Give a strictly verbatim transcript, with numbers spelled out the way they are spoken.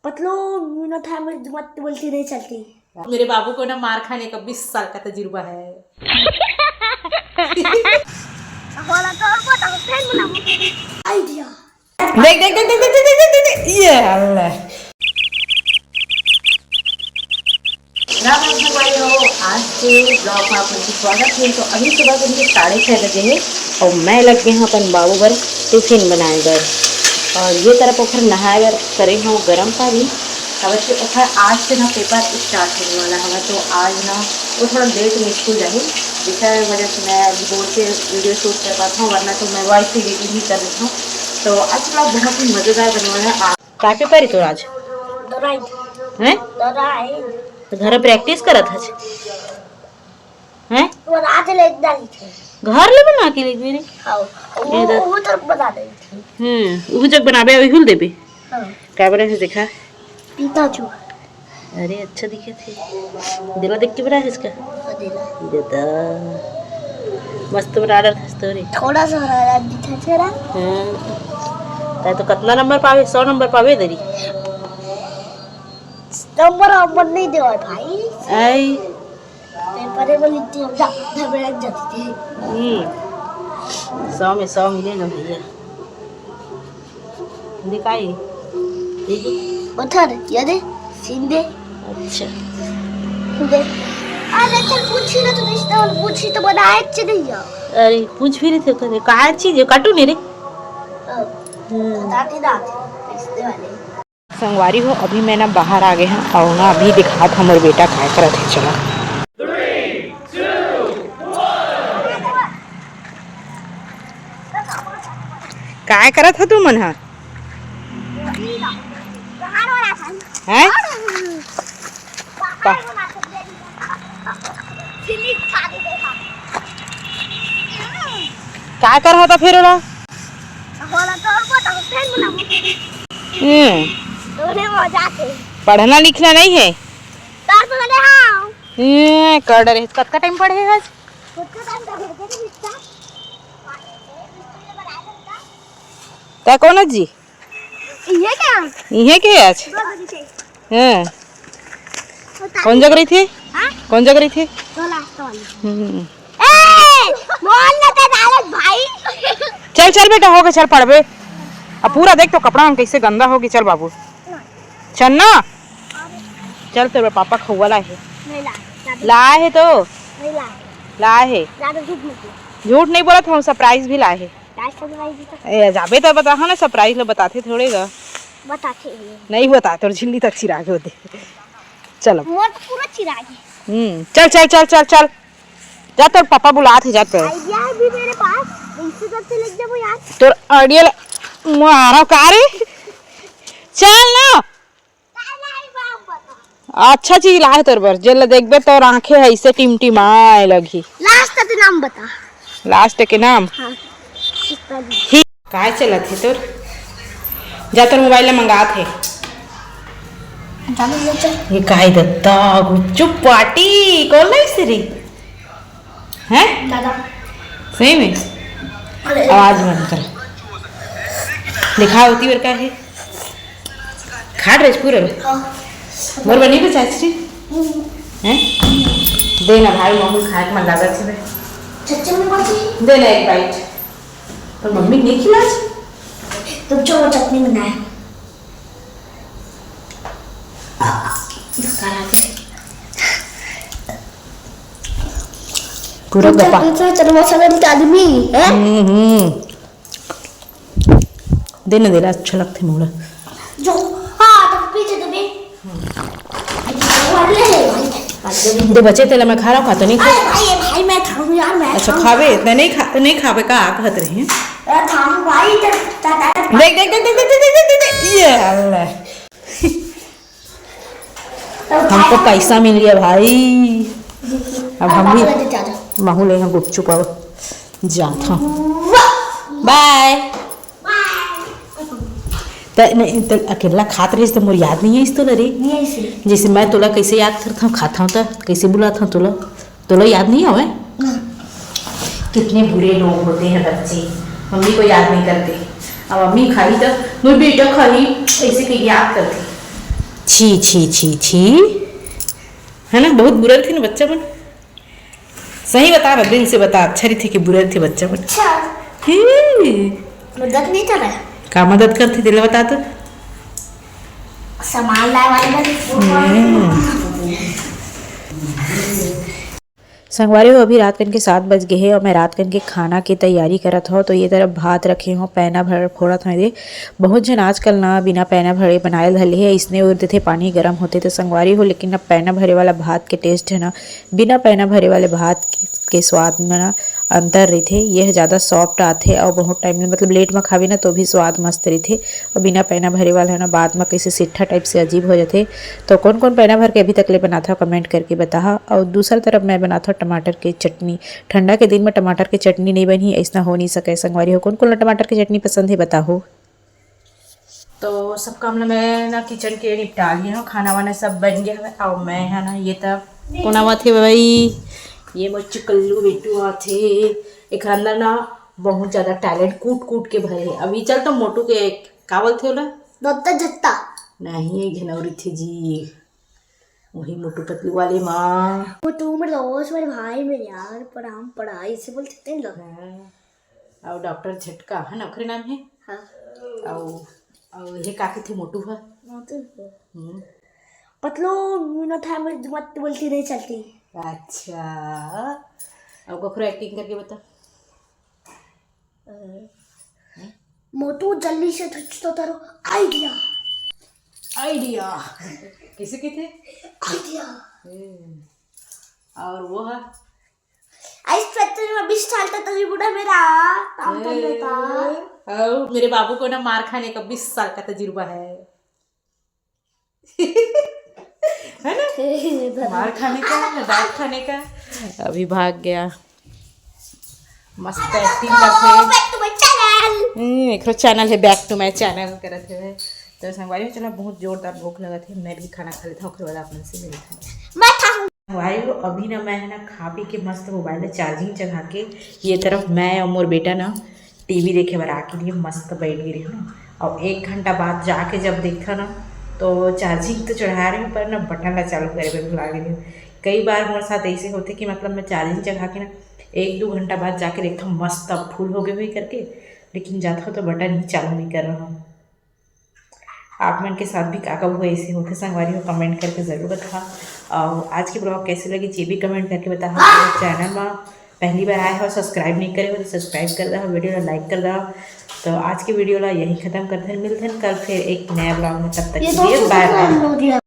पतलू, मीनू था, मेरी जुमत बोलती नहीं चलती। मेरे बाबू को ना मार खाने का बीस साल का तजुर्बा है। बोला तो और बताओ, फिर बनाओ। आइडिया। देख देख देख देख देख देख देख देख ये अल्लाह। राम राम भाई हो, आज के ब्लॉग में आप लोग के स्वागत है। तो अभी सुबह के मुझे साढ़े छः बजे है और मैं लग गए हूँ अपन बाबू बर टिफिन बनाए बर। और ये तरफ ओखर नहाए बर करे हूँ गरम पानी। काबर कि ओखर आज से ना पेपर स्टार्ट होने वाला हवे, तो आज ना वो थोड़ा लेट में स्कूल जाही, जेकर वजह से मैं अभी बोल के वीडियो शूट कर पाता हूँ, वरना तो मैं वॉइस एडिटिंग ही कर देता हूँ। तो आज ब्लॉग बहुत ही मज़ेदार बनने वाला है। आज का पेपर है तोर आज? दोराई। हैं? दोराई। तो घर में प्रैक्टिस करत हस? हैं? वो रात ले डाली थे। घर ले बना के लिख मेरे। हाँ। ये वो तो- वो तरफ बता दे थे। हम्म, उहू जग बनाबे, अभी हुल देबे। हाँ। कैमरे से देखा। पीता चू। अरे अच्छा दिखे थे। दिला देख के बना है इसका। वो देला। देता। मस्त बना रहा था story। थोड़ा सा हरा दिखा तेरा। हम्म। तै तो कितना नंबर पावे? सौ नंबर पावे तेरी। नंबर नंबर नहीं देवा भाई। आई। पेपर में लिखते हम जा, घबरा जाते थे। हम्म। सौ में सौ मिलेगा भैया। दिखाई। ठीक है। पत्थर, ये दे, सीन दे। अच्छा। दे। अरे चल, पूछी ना तो रिश्ता वाला, पूछी तो बनाए च नहीं है। अरे पूछ भी नहीं थे, कहे कहा चीज है, काटू नहीं रे। हाँ, हम्म। दादी दादी, रिश्ते वाले। संगवारी हो, अभी मैं ना बाहर आ गए हैं और ना अभी दिखात हमर बेटा काय करत है। चला। काय करत ह तू मन ह? हैं? का-, काय करत ह फिर ओला? हम्म। पढ़ना लिखना नहीं है। कर डरे, कतका टाइम पढ़े हस? तै कौन जी? ये क्या? इहे के आज? हैं। कौन जग रही थी? हाँ? कौन जग रही थी? तो लास्ट वाली। हम्म। ए, बोल ना ते डालत भाई। चल चल बेटा, हो गए, चल पढ़बे। अब पूरा देख तो कपड़ा हम कैसे गंदा होगी। चल बाबू, चल ना। चल, तेरे पापा खौवा लाए है। नहीं ला, दादी। लाए है तो। नहीं ला। लाए है। ज्यादा झूठ मत बोल। झूठ नहीं बोलत हूँ, सरप्राइज भी लाए है। लास्ट सरप्राइज तो ए, जाबे तो बता, हाँ ना, सरप्राइज लो बताते थोड़े गा। बताते हैं। नहीं बता, तोर झिल्ली तक चिरा के होते। चलो। मोर तो पूरा चिरा गया। हम्म, चल चल चल चल चल। जा, तोर पापा बुलात है, जा तोर। आइडिया है भी मेरे पास, इनसे सबसे लग जाबो यार। तोर आइडिया ल-, मारा का रे? चल ना। अच्छा चीज लाए तोर बर, जेला देखबे तोर आंखें है इसे टिमटिमाए लगही। लास्ट तक नाम बता। लास्ट के नाम? हाँ। ठीक। काय चलत है तोर? जा, तोर मोबाइल ला मंगात है। जानो ये चल। ये काय दत्ता, गुपचुप पार्टी कौन लाई से रे? हैं? दादा। सही में? अरे। आवाज बंद कर। दिखा होती और का है? खा रहे पूरे में? हाँ। मोर बनी बचा छी? हैं? दे ना भाई, मम्मी खाए के मन लागत है। चच्चे में बची। दे ना एक बाइट। पर मम्मी नहीं खिला छी। तुम जो वो चटनी बनाए। पूरा गपा। चटनी से चटनी मसाला में आदमी है। हम्म, हम्म। दे ना, दे ना, अच्छा लगते मोला। जो, हाँ, तो पीछे तो भी। अरे भाई, दे बचे तेला मैं खा रहा हूँ, खा तो नहीं खा। अरे भाई, ये भाई, मैं खाऊं यार, मैं अच्छा खाऊं। खावे, इतना नहीं खा, नहीं खावे का कहत रही है। मैं खाऊं भाई, तो दादा। देख देख देख देख देख देख देख, ये अल्लाह। हमको पैसा मिल गया भाई। अब हम भी महू ले यहाँ गुपचुप अब जात हूँ। बाय। त नहीं, त अकेला खात रहिस त मोर याद नहीं है इस तोला रे। नहीं है इसे। जैसे मैं तोला कैसे याद करता हूँ, खाता हूँ त कैसे बुलाता हूँ तोला, तोला याद नहीं आवे? कितने बुरे लोग होते हैं बच्चे, मम्मी को याद नहीं करते। अब मम्मी खाई त मोर बेटा खाई, ऐसे कहीं याद करते। छी छी छी छी। है ना, बहुत बुरा रथे ना बच्चा मन। सही बता ना, दिल से बता, अच्छा रथे कि बुरा रथे बच्चा मन? अच्छा। ही। मदद नहीं कर रहा है। का मदद करथे, दिल बता तो। सामान लाए वाले बन। हम्म। संगवारी हो, अभी रात कन के सात बज गे हे और मैं रात कन के खाना के तैयारी करत हव। तो ये तरफ भात रखे हव, पैना भर फोड़त हव। दे, बहुत झन आजकल ना बिना पैना भरे बनाए ल धर ले हे, इसने उर देथे, पानी गरम होथे। तो संगवारी हो, लेकिन ना पैना भरे वाला भात के टेस्ट है ना, बिना पैना भरे वाले भात के, के स्वाद में ना अंतर रहिथे। ये ह ज़्यादा सॉफ्ट आथे और बहुत टाइम में, मतलब लेट में खावे ना तो भी स्वाद मस्त रहिथे। और बिना पैना भरे वाला है ना, बाद में कैसे सिट्ठा टाइप से अजीब हो जाथे। तो कौन कौन पैना भर के अभी तक ले बनाथा, कमेंट करके बताहा। और दूसरा तरफ मैं बनाथा टमाटर के चटनी। ठंडा के दिन में टमाटर के चटनी नहीं बनही, ऐसा हो नहीं सके। संगवारी हो, कौन कौन ला टमाटर के चटनी पसंद है, बताहो। तो सब काम ला मैं ना किचन के निपटा लिए हूँ, खाना वाना सब बन गया है। और मैं है ना, ये तब कौन आवत हे भाई, ये मोर चिकल्लू बेटू आथे। एक अंदर ना बहुत ज्यादा टैलेंट कूट कूट के भरे है। अभी चल तो मोटू के का बोलथे ओला? दत्ता जत्ता। नहीं, ये घिनौरी थे जी, वही मोटू पतलू वाले माँ। वो तो मेरे दोस्त, मेरे भाई, मेरे यार, प्रणाम, पढ़ाई से बोलते थे लोग। हाँ। और डॉक्टर झटका है ना, ओकरे नाम है। हाँ। और, और ये का कथे मोटू है? मोटू है। हम्म। पतलू, मीनू था, मेरी मत बोलती नहीं चलती। अच्छा, अब ओकरो एक्टिंग करके बता। अ, मोटू, जल्दी से कुछ तो करो, आइडिया। आइडिया कैसे कथे? आइडिया। हम्म। और वो है? इस क्षेत्र में बीस साल का तजुर्बा मेरा काम करने का। और मेरे बाबू को ना मार खाने का बीस साल का तजुर्बा है। है ना? मार खाने का, डांट खाने का। अभी भाग गया। मस्त एक्टिंग करथे। Back to my channel। हम्म, एकरो चैनल है Back to my channel करत हे। तो संगवारी हो, चलो, बहुत जोरदार भूख लगत हे, मैं भी खाना खा लेता हूँ, ओकर बाद आप मन से मिलता हूँ। मैं खाऊँ। भाई हो, अभी ना मैं है ना खा पी के मस्त मोबाइल में चार्जिंग चढ़ा के ये तरफ मैं और मोर बेटा ना टीवी देखे बर आके लिए मस्त बैठ गए रही ना। और एक घंटा बाद जाके जब देखा ना तो चार्जिंग तो चढ़ा रही हूँ पर ना बटन ला चालू करे बर भुला गई हूँ। कई बार मोर साथ ऐसे होथे कि मतलब मैं चार्जिंग चढ़ा के ना एक दो घंटा बाद जाके देखता हूँ मस्त अब फुल हो गए हुए करके, लेकिन जाता हूँ तो बटन ही चालू नहीं कर रहा हूँ। आप मन के साथ भी का का हुआ ऐसे होथे संगवारी हो, कमेंट करके जरूर बताहा। और आज के ब्लॉग कैसे लगे ये भी कमेंट करके बताहा। चैनल में पहली बार आए हो, सब्सक्राइब नहीं करे हो तो सब्सक्राइब कर दहा, वीडियो ला लाइक कर दहा। तो आज के वीडियो ला यही खत्म करते हैं, मिलते हैं कल फिर एक नया ब्लॉग में, तब तक ये के लिए तो बाय बाय।